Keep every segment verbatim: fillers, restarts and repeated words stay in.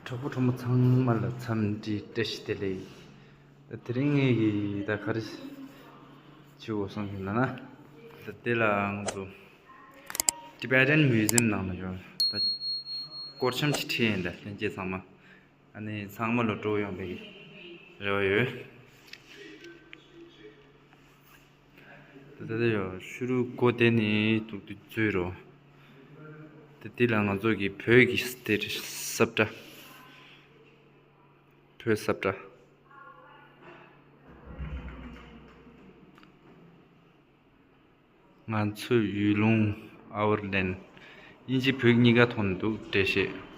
གྲོགས་པོ་གྲོགས་མོ་ཚང་མ་ལ་འཚམས་འདྲི་བཀྲ་ཤིས་བདེ་ལེགས། ད་དེ་རིང་ངེད་ཀྱིས་ད་ག་རེ་བྱེད་དགོས་སོང་ཟེར་ན། ད་དེ་ལ་ང་ཚོ་Tibetan Museum ནང་ལ་ཡོད། ད་སྐོར་འཆམ་ཅིག་ཁྲིད་ཡིན། ད་ལྷན་རྒྱས་ཚང་མ། ཨ་ནི་ཚང་མ་ལ་སྤྲོ་ཡོང་བའི་རེ་བ་ཡོད། ད་ད་ད་ཡོ་ཤུ་རུ་སྒོ་དེ་ནི་ཏུག་ཏུ་འཛུལ་རོ། ད་དེ་ལ་ང་ཚོ་གི་བོད་ཀྱི་སྟེར་ས་བཀྲ། བོད་ས་བཀྲ། ང་ཚོའི་ཡུལ་ལུང་། Our land། དབྱིན་ཇི་བོད་གཉིས་ཀ་ཐོག་ནས་འདུག་འགྲེལ་བཤད།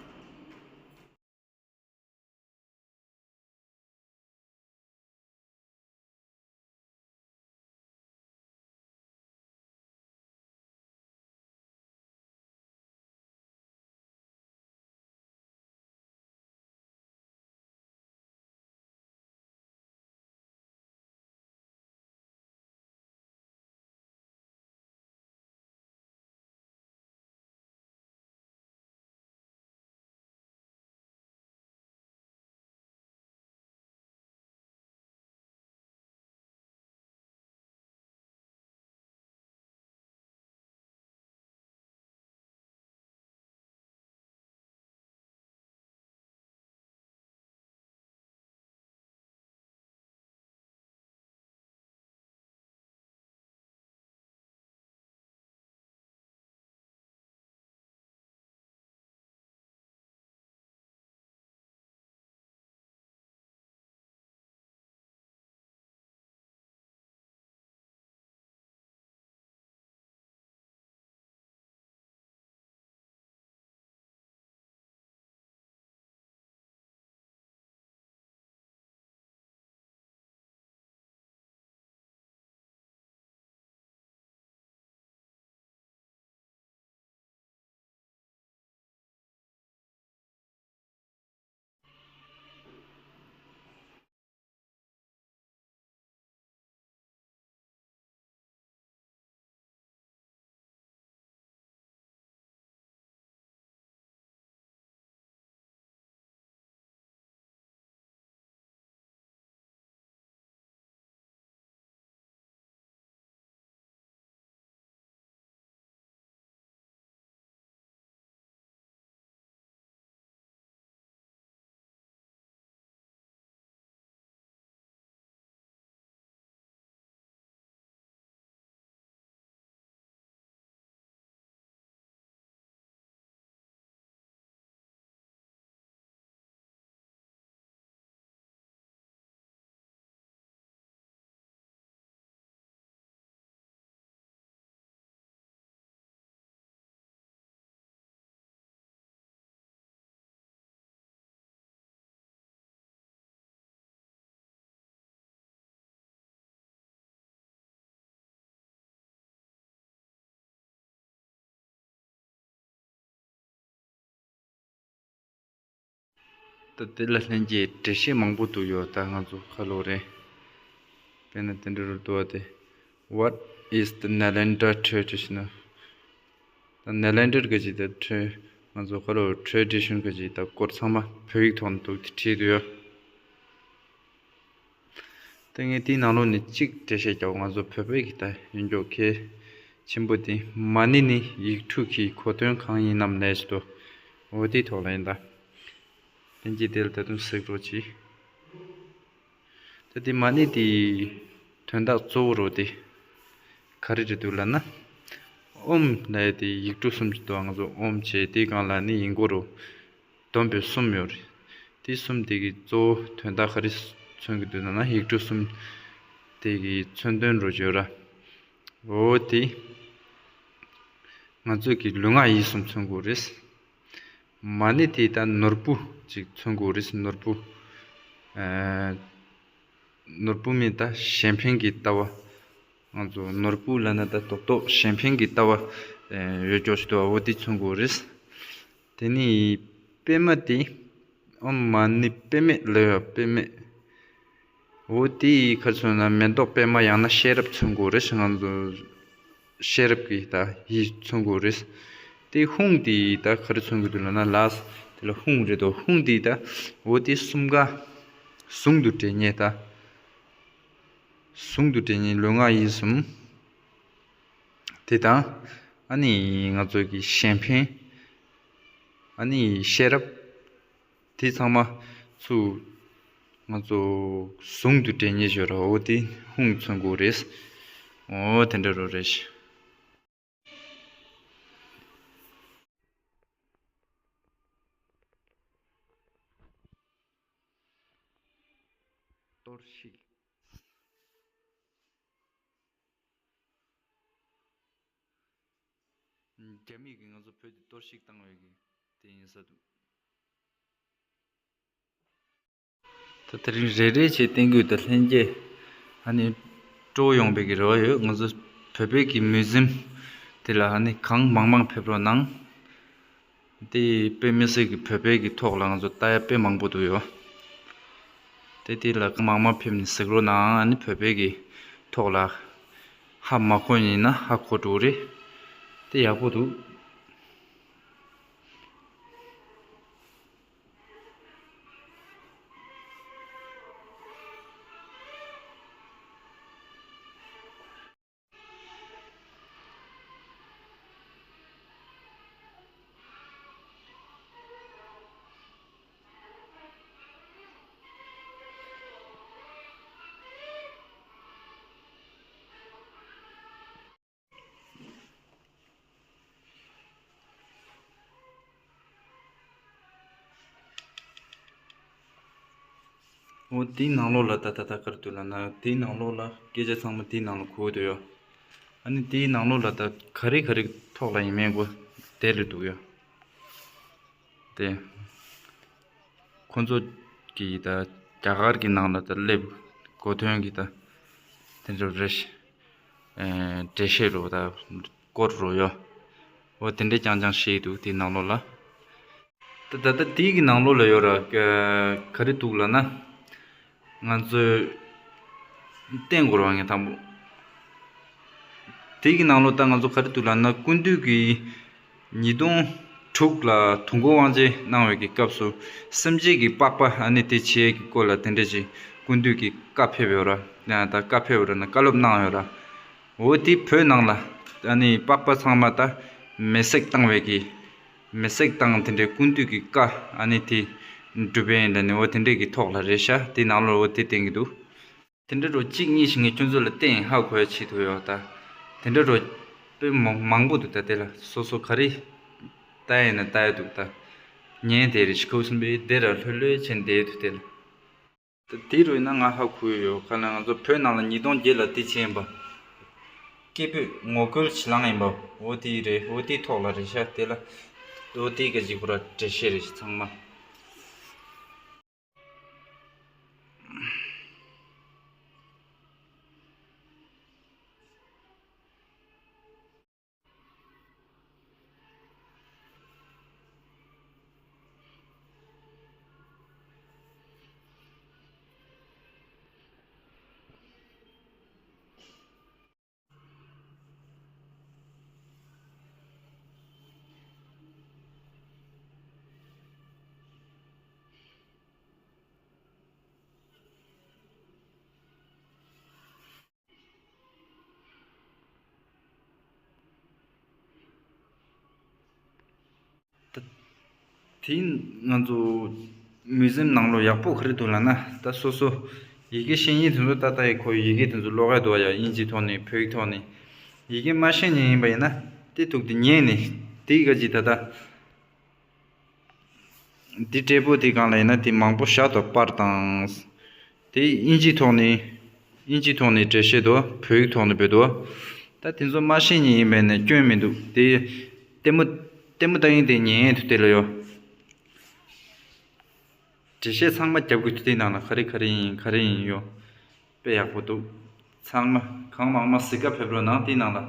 ད་དེ་ལ་ལྷན་རྒྱས་འགྲེལ་བཤད་མང་པོ་འདུག་ཡོད། ད་ང་ཚོ་ཁ་ལོ་རེད། དཔེར་ན་དེ་འདྲ་རུ་འདུག་བ་དེ། What is the Nalanda traditional? ད་ནཱ་ལེནྡྲར་ག་ཅིག་ད་ཁྲོད་ང་ཚོ་ཁ་ལོ་ཊེ་རེ་ཌི་ཤན་ག་ཅིག་ད་སྐོར་ཚང་མ་བོད་ཡིག་ཐོག་ནས་འདུག་དེ་བྲིས་འདུག་ཡོད། ད་ངས་དེའི་ནང་ལོགས་ནས་གཅིག་འགྲེལ་བཤད་རྒྱག། ང་ཚོ་བོད་པའི་གི་ད་ཡིན་མགྱོགས་གལ་ཆེན་པོ་དེ། མ་ཎི་ནི་ཡིག་འབྲུ་གི་གོ་དོན་གང་ཡིན་ནམ་ལས་ཞེས་དོ། འོ་དེའི་ཐོག་ལ་ཡིན་ད། ལྷན་རྒྱས་དེ་ལ་ད་དུང་གཟིགས་རོགས་གྱིས། ད་དེ་མ་ཎི་དེའི་དོན་དག་གཙོ་བོ་རུ་དེ་ག་རེ་རེད་འདུག་ལབ་ན། ཨོཾ་ལབ་ཡ་དེ་ཡིག་འབྲུ་གསུམ་གྱི་དོན་ང་ཚོ་ཨོཾ་བྱས་དེའི་སྒང་ལ་ནི་ཡིན་གོ་རུ་བསྡོམས་པས་གསུམ་ཡོད་རེད། དེ་གསུམ་དེ་གི་གཙོ་བོ་དོན་དག་ག་རེ་མཚོན་གྱི་འདུག་ལབ་ན། ཡིག་འབྲུ་གསུམ་དེ་གི་མཚོན་དོན་རུ་བརྗོད་ར། འོ་དེ་ང་ཚོ་གི་ལུས་ངག་ཡིད་གསུམ་མཚོན་གྱི་རེད། མ་ཎི་དེ་ད་ནོར་བུ་ཅིག་མཚོན་གྱི་རེད། ནོར་བུ། ཨ། ནོར་བུ་མིན་ད་གཞན་ཕན་གྱི་ལྟ་བ། ང་ཚོ་ནོར་བུ་ལབ་ན་ད་རྡོག་རྡོག་གཞན་ཕན་གྱི་ལྟ་བ་ཡོད་ཀྱོག་ཞིག་འདུག་འོ་དེ་མཚོན་གྱི་རེད། དེ་ནས་པདྨ་དེ། ཨོཾ་མ་ཎི་པདྨེ་ལབ་ཡ། པདྨེ། འོ་དེ་ག་རེ་མཚོན་ན་མེ་ཏོག་པདྨ་ཡང་ན་ཤེས་རབ་མཚོན་གྱི་རེད། ང་ཚོ་ཤེས་རབ་ཀྱི་ད་ཡིད་མཚོན་གྱི་རེད། དེ་ཧཱུྃ་དེ་ད་ག་རེ་མཚོན་གྱི་འདུག་ལབ་ན། ལགས་དེ། ལ་ཧུང་རེད་དོ། ཧུང་དེ་ད་འོ་དེ་གསུམ་ཀ་ཟུང་དུ་འབྲེལ་ཉེ་ད། ཟུང་དུ་འབྲེལ་ཉེ་ལུས་ངག་ཡིད་གསུམ། དེ་དང་ཨ་ནི་ང་ཚོ་གི་གཞན་ཕན། ཨ་ནི་ཤེས་རབ། དེ་ཚང་མ་ཚུར་ང་ཚོ་ཟུང་དུ་འབྲེལ་ཉེ་ཞོར་འོ་དེ་ཧུང་མཚོན་དགོས་རེད། འོ་དེ་འདྲ་རོ་རེད། གཏོར་བཤིག་རྒྱ་མིས་ཀྱིས་ང་ཚོ་བོད་དེ་གཏོར་བཤིག་བཏང་བའི་གི་དེ་ཡིན་ས་འདུག་ད་དེ་རིང་རེ་རེ་བྱས་བསྟན་དགོས་དང་ལྷན་རྒྱས་ཨ་ནི་སྤྲོ་ཡོང་པའི་གི་རེ་བ་ཡོད། ང་ཚོ་བོད་པའི་གི་མུས་ཟིན་དེ་ལ་ཨ་ནི་གང་མང་མང་ཕེབས་རོགས་གནང་། དེ་དཔེ་མི་སྲིད་ཀྱི་བོད་པའི་གི་ཐོག་ལ་ང་ཚོ་ལྟ་ཡ་དཔེ་མང་པོ་འདུག་ཡོད། དེ་དེ་ལ་གང་མང་མང་ཕེབས་ནས་གཟིགས་རོགས་གནང་། ཨ་ནི་བོད་པའི་གི་ཐོག་ལ་ཧ་མ་གོ་ཡིན་ན་ཧ་གོ་འགྲོ་གི་རེད། དེ་ཡག་པོ་འདུག་འོ་དེའི་ནང་ལོགས་ལ་ད་ད་ད་ག་རེ་འདུག་ལབ་ན། དེའི་ནང་ལོགས་ལ་སྐད་ཆ་ཚང་མ་དེའི་ནང་ལ་གོ་གི་འདུག་ཡོ། ཨ་ནི་དེའི་ནང་ལོགས་ལ་ད་ག་རེ་ག་རེ་ཐོག་ལ་ཡིན་མིན་གོ་དེ་ལ་འདུག་ཡོ། དེ། ཁོ་ཚོ་གིས་ད་རྒྱ་གར་གྱི་ནང་ལ་ད་སླེབས་གོ་དོན་གྱི་ད་དེ་འདྲ་རེ་ཞིག་ཨེ་འགྲེལ་བཤད་རོ་ད་སྐོར་རོ་ཡོ། འོ་དེ་འདྲས་རྐྱང་རྐྱང་བཤད་འདུག་དེའི་ནང་ལོགས་ལ། ད་ད་ལྟ་དེའི་གི་ནང་ལོགས་ལ་ཡོད་ར་ག་རེ་འདུག་ལབ་ན། ང་ཚོས་བསྟན་དགོས་རེད་བ། ངས་དང་པོ་དེ་གི་ནང་ལོགས་ད་ང་ཚོ་ག་རེ་འདུག་ལབ་ན། སྐུ་མདུན་གྱིས་ཉིས་སྟོང་དྲུག་ལ་དུས་འཁོར་དབང་ཆེན་གནང་བའི་གི་སྐབས་སུ་སེམས་ཅན་གྱི་པགས་པ་ཨ་ནི་དེ་བྱེད་ཀྱི་སྐོར་ལ་དེ་འདྲ་ཅིག་སྐུ་མདུན་གྱིས་བཀའ་ཕེབས་ཡོད་ར། ཡང་ད་བཀའ་ཕེབས་ཡོད་ར་ན་བཀའ་སློབ་གནང་ཡོད་ར། འོ་དེ་བོད་ནང་ལ་ཨ་ནི་པགས་པ་ཚང་མ་ད་མེ་བསྲེགས་བཏང་བའི་གི་མེ་བསྲེགས་བཏང་། དེ་འདྲའི་སྐུ་མདུན་གྱི་བཀའ་ཨ་ནི་དེ་འགྲུབ་པ་ཡིན་ལ་ནི་འོ་དེ་འདྲའི་གི་ཐོག་ལ་རེད་ཤག་དེ་ནང་ལོགས་འོ་དེ་བསྟན་གྱི་འདུག་དེ་འདྲ་རོ་གཅིག་གཉིས་ཤིག་ངས་ཁྱོད་ཚོ་ལ་བསྟན་ཧ་གོ་ཡ་ཆེད་དུ་ཡོད་ད། དེ་འདྲ་རོ་དཔེ་མང་མང་པོ་འདུག་ད་དེ་ལ་སོ་སོ་ག་རེ་ལྟ་ཡ་ན་ལྟ་ཡ་འདུག་ད་ཉན་དེ་རེ་ཤི་ཁོ་སུན་པའི་དེ་ར་ལྷོད་ལྷོད་ཆེན་དེ་འདུག་དེ་ལ། ད་དེ་རུ་ཡིན་ན་ང་ཧ་གོ་ཡོད། ག་ལ་ང་ཚོ་བོད་ནང་ལ་ཉིས་སྟོང་བརྒྱད་ལ་དེ་བྱས་ཡིན་པ། སྐད་འབོད་ངོ་རྒོལ་བྱེད་ལང་ཡིན་པ། འོ་དེ་རེད། འོ་དེའི་ཐོག་ལ་རེད་ཤག་དེ་ལ། འོ་དེ་ག་ཅིག་ཁོ་ར་འགྲེལ་བཤད་རེད་ཤག་ཚང་མ། ད་དེ་ང་ཚོ་མུས་ཟིམ་ནང་ལོགས་ཡག་པོ་ག་རེ་འདུག་ལབ་ན། ད་སོ་སོ་ཡི་གེ་ཤེས་མཁན་དེ་ཚོ་ད་ལྟ་ཡི་ཁོ་ཡི་གེ་དེ་ཚོ་ཀློག་ཡ་འདུག་ཡ། དབྱིན་ཇིའི་ཐོག་ནས་བོད་ཡིག་ཐོག་ནས། ཡི་གེ་མ་ཤེས་མཁན་ཡིན་པ་ཡིན་ན་དེ་ཐུག་དེ་ཉན་ནས་དེ་ག་ཅིག་ད་ལྟ། འདི་འབྲས་བུ་དེ་གང་ལ་ཡིན་ན་དེ་མང་པོ་བཞག་ཏོ་པར་དང་། དེ་དབྱིན་ཇིའི་ཐོག་ནས། དབྱིན་ཇིའི་ཐོག་ནས་འགྲེལ་བཤད་དོ། བོད་ཡིག་ཐོག་ནས་བོད་དོ། ད་དེ་ཚོ་མ་ཤེས་མཁན་ཡིན་པས་ནས་སྐྱོན་མི་འདུག་དེ་ལྟད་མོ་ལྟད་མོ་ལྟ་ཡིན་དེ་ཉན་དུ་དེ་ལ་ཡོད། འགྲེལ་བཤད་ཚང་མ་རྒྱབ་དགོས་དུས་དེ་ནང་ལ་ག་རེ་ག་རེ་ཡིན་ག་རེ་ཡིན་ཡོད། དཔེ་ཡག་པོ་འདུག་ཚང་མ་གང་མང་མང་གཟིགས་ག་ཕེབས་རོགས་གནང་དེ་ནང་ལ།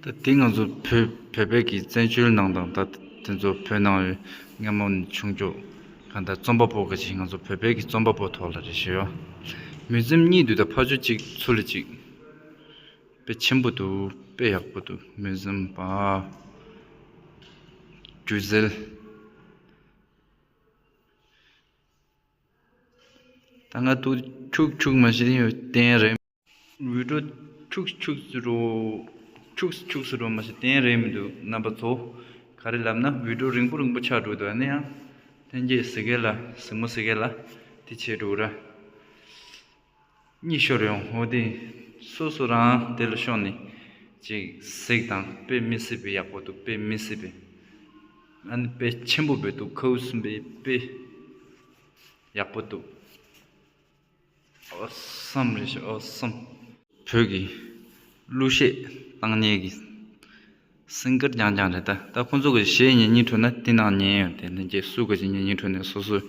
ད་དེ་ང་ཚོ་བོད་བོད་པའི་གི་བཙན་བྱོལ་ནང་དང་ད་དེ་ཚོ་བོད་ནང་ཡོད་སྔ་མོ་ནས་བྱུང་ཆོག་གང་ལྟར་རྩོམ་པ་པོ་གི་ཅིག་ང་ཚོ་བོད་པའི་གི་རྩོམ་པ་པོ་ཐོག་ལ་རེ་ཞུ་ཡོད། མུ་ཟིམ་གཉིས་འདུག་ད་ཕ་ཆུ་གཅིག་ཚུར་ལ་གཅིག་དཔེ་ཆེན་པོ་འདུག་དཔེ་ཡག་པོ་འདུག་མུ་ཟིམ་པ། རྒྱུ་ཟེལ། ད་ང་ཏུ་ཁྱུག་ཁྱུག་མ་ཤི་རིང་ཡོད་བསྟན་རེད། བི་ཌིའོ་ཁྱུག་ཁྱུག་ཟེར་རོ། ཁྱུག་ཁྱུག་ཟེར་རོ་མ་ཤི་བསྟན་རེད་མི་འདུག་རྣམ་པ་ཚོ། ག་རེ་ལབ་ན་བི་ཌིའོ་རིང་པོ་རིང་པོ་ཆགས་འགྲོ་འདུག་ཨ་ནི་ཡང་། ལྷན་རྒྱས་ཟི་གེ་ལ་ཟི་མོ་ཟི་གེ་ལ་དེ་བྱས་འགྲོ་ར། གཉིད་ཤོར་ཡོང་འོ་དེ། སོ་སོ་རང་དེ་ལ་ཤོག་ནས་ཅིག་གཟིགས་དང་དཔེ་མི་སྲིད་པའི་ཡག་པོ་འདུག་དཔེ་མི་སྲིད་པའི། ཨ་ནི་དཔེ་ཆེན་པོ་བོད་འདུག་ཁའུ་སུམ་པའི་དཔེ་ཡག་པོ་འདུག་ཨོ་སམ་རེད་ཤག་ཨོ་སམ། བོད་ཀྱི་གླུ་གཞས་བཏང་མཁན་གྱི་སིང་གར་རྐྱང་རྐྱང་རེད་ད། ད་ཁོང་ཚོ་གི་གཞས་ཉན་སྙིང་བྲོ་ན་དེ་ནང་ཉན་ཡོད་དེ་ལྷན་རྒྱས་སུ་ག་ཅིག་ཉན་སྙིང་བྲོ་ནས་སོ་སོའི།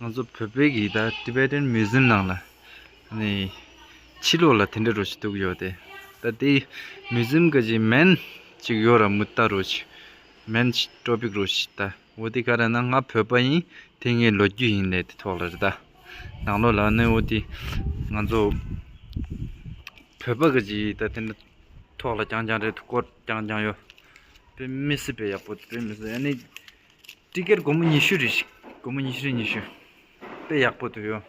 ང་ཚོ་བོད་པའི་གི་ད་Tibetan Museum ནང་ལ་ནི་ཕྱི་ལོགས་ལ་དེ་འདྲ་རོ་ཞིག་འདུག་ཡོད་དེ། ད་དེ་Museum གི་ཅིག་མེན་ཅིག་ཡོད་ར་མུ་ཏ་རོ་ཞིག་མེན་ཅིག་ཊོ་པིག་རོ་ཞིག་ད། འོ་དེ་ག་རེ་ན་ང་བོད་པ་ཡིན། དེ་ངའི་ལོ་རྒྱུས་ཡིན་ལས་དེ་ཐོག་ལ་རེད་ད། ནང་ལོགས་ལ་ནི་འོ་དེ་ང་ཚོ་བོད་པ་གི་ཅིག་ད་དེ་འདྲ་ཐོག་ལ་རྐྱང་རྐྱང་རེད། སྐོར་རྐྱང་རྐྱང་ཡོད། དཔེ་མི་སྲིད་པའི་ཡག་པོ་དཔེ་མི་སྲིད་ཨ་ནི། ཊི་ཀེ་ཊི་སྒོར་མོ་ཉི་ཤུ་རེད་ཤག་སྒོར་མོ་ཉི་ཤུ་རེ་ཉི་ཤུ། དཔེ་ཡག་པོ་འདུག་ཡོད།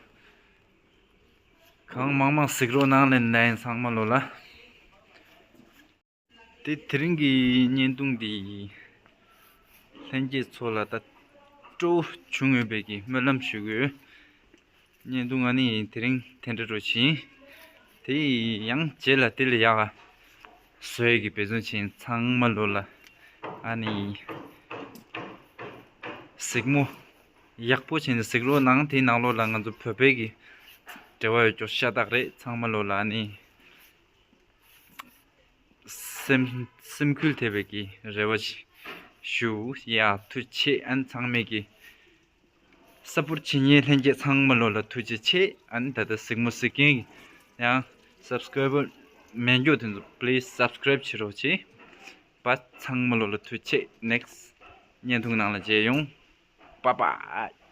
གང་མང་མང་གཟིགས་རོགས་གནང་ལན་ལན་ཚང་མ་ལོ་ལ། དེ་དེ་རིང་གི་བརྙན་ཐུང་འདི་ལྷན་རྒྱས་ཚོ་ལ་ད་སྤྲོ་བྱུང་ཡོད་པའི་གི་སྨོན་ལམ་ཞུ་གི་ཡོད། བརྙན་ཐུང་ཨ་ནི་དེ་རིང་དེ་འདྲ་རུ་ཕྱིན། དེ་ཡང་རྗེས་ལ་དེ་ལ་ཡག་བཟོ་ཡས་ཀྱི་འབད་བརྩོན་བྱེད་ཚང་མ་ལོ་ལ་ཨ་ནི་གཟིགས་མོ་ཡག་པོ་བྱས་ནས་གཟིགས་རོགས་གནང་། དེའི་ནང་ལོགས་ལ་ང་ཚོ་བོད་པའི་གི་འབྲེལ་བ་ཡོད་ཅོག་ཤ་སྟག་རེད། ཚང་མ་ལོ་ལ་ཨ་ནི། སེམས་སེམས་འགུལ་ཐེབས་པའི་གི་རེ་བ་ཞུ། ཡ་ཐུགས་རྗེ་ཆེ། ཨན་ཚང་མས་གི་སཔོར་བྱེད་མཁན་ལྷན་རྒྱས་ཚང་མ་ལོ་ལ་ཐུགས་རྗེ་ཆེ། ཨན་ད་ལྟ་གཟིགས་མོ་གཟིགས་མཁན་གི་ཡང་སབ་སི་ཀ་རའི་བར་མེད་མགྱོགས་དེ་ཚོ་པི་ལི་སི་སབ་སི་ཀ་རའིབ་བྱེད་རོགས་བྱེད་པ། ཚང་མ་ལོ་ལ་ཐུགས་རྗེ་ཆེ། ནེག་སི་བརྙན་ཐུང་ནང་ལ་མཇལ་ཡོང་། Bye bye.